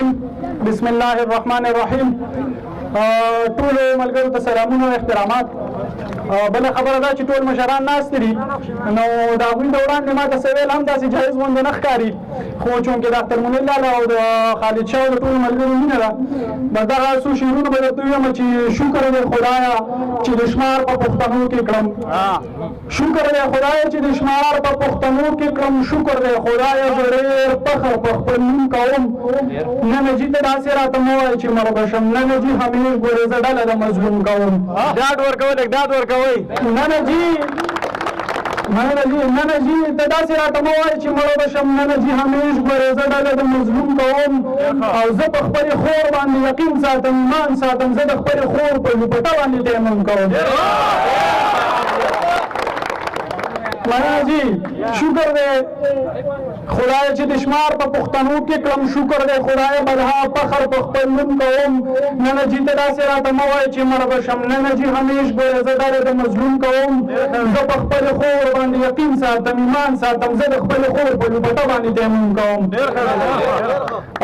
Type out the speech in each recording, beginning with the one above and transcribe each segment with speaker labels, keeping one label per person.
Speaker 1: بسم الله الرحمن الرحیم. ټول ملګرو ته سلامونه او احترامات. بل خبره دا چې ټول مشران ناست دي، نو د هغوی د وړاندې ما ته څه ویل هم داسې جایز غوندې نه ښکاري، خو چونکې د اختر منیر لالا او د خالد شاه او د ټولو ملګرو مینه ده، بس دغه څو شعرونه به درته ووایم چې شکر دی خدایه چې د شمار په پښتنو کې کړم، شکر دی خدایه چې د شمار په پښتنو کې کړم، شکر دی خدایه زه ډېر فخر په خپل نوم کوم. نه نه جي، ته داسې راته مه وایه چې مړ به شم، نه نه جي، همېش ګورې زه ډله د مظلوم کوم.
Speaker 2: ډاډ ورکوئ، لږ ډاډ ورکوئ.
Speaker 1: نه نه جي، مننه جي، نه نه جي، ته داسې راته مه وایه چې مړ به شم، نه نه جي، همېش ګورې زه ډله د مظلوم کوم. او زه په خپلې خور باندې یقین ساتم، ایمان ساتم، زه د خپلې خور په لوپټه باندې تیمم کوم. مننه جي، شکر دی خدای چې د شمار په پښتنو کې کړم، شکر دی خدای بلها فخر په خپل نوم کوم. نه نه جي، ته داسې راته مه وایه چې مړ به شم، نه نه جي، همېش ګوره زه ډله د مظلوم کوم. زه په خپلې خور باندې یقین ساتم، ایمان ساتم، زه د خپلې خور په لوپټه باندې تیمم کوم.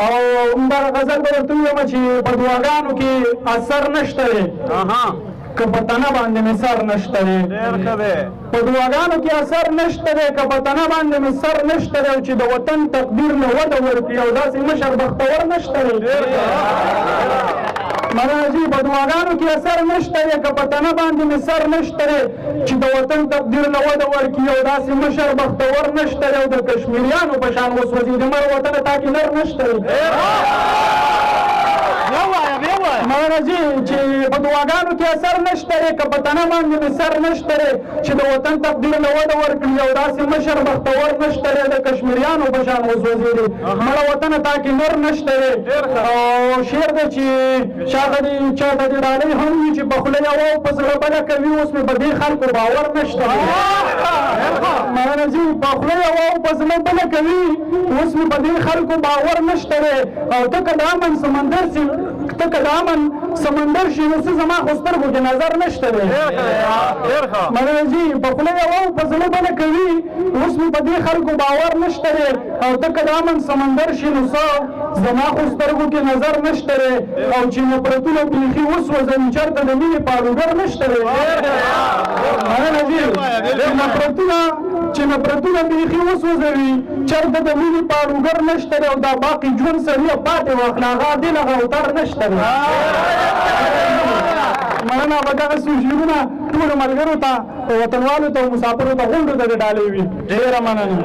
Speaker 1: او همدغه غزل به درته ووایم چې په دعاګانو کې اثر نشته دی، که په تنه باندې مې سر نشته دی. په دعاګانو کې اثر نشته دی، که په تنه باندې مې سر نشته دی، او چې د وطن تقدیر له وده ورکړي او داسې مشر بختور نشته دی. مننه جي، په دعاګانو کې اثر نشته دی، که په تنه باندې مې سر نشته دی، چې د وطن تقدیر له وده ورکړي او داسې مشر بختور نشته دی، او د کشمیریانو په شان وسوځي د مړ وطن تا کې نر نشته دی. مننه جي، چې په دعاګانو کې اثر نشته دی، که په تنه باندې مې سر نشته دی، چې د وطن تقدیر له وده ورکړي او داسې مشر بختور نشته دی، د کشمیریانو په شان وسوځېدې مړه وطنه تا کې نر نشته دی. او شعر دی چې چاته دې چاته دې ډالۍ هم وي چې په خوله یوه او په زړه بله کوي، اوس مې په دې خلکو باور نشته دی. مننه جي، په خوله یوه او په زړه بله کوي، اوس مې په دې خلکو باور نشته دی. او ته که د امن سمندر سي، ته که د امن سمندر شي، نو څه زما خو سترګو کې نظر نشته دی. مننه جي، په خوله یوه او په زړه بله کوي، اوس مې په دې خلکو باور نشته دی. او ته که د امن سمندر شي، نو څه زما خو سترګو کې نظر نشته دی. او چې نفرتونه بیخي وسوځوي، چېرته د مینې پاروګر نشته دی. مننه جي، چې نفرتونه بیخي وسوځوي، چېرته د مینې پاروګر نشته دی. او دا باقي ژوند سړیه پاتې واخله، هغه دل هغه اوتر نشته دی. مننه، به دغه څو شعرونه ټولو ملګرو ته، وطنوالو ته او مسافرو ته، غونډو ته دې ډالۍ وي. ډېره مننه.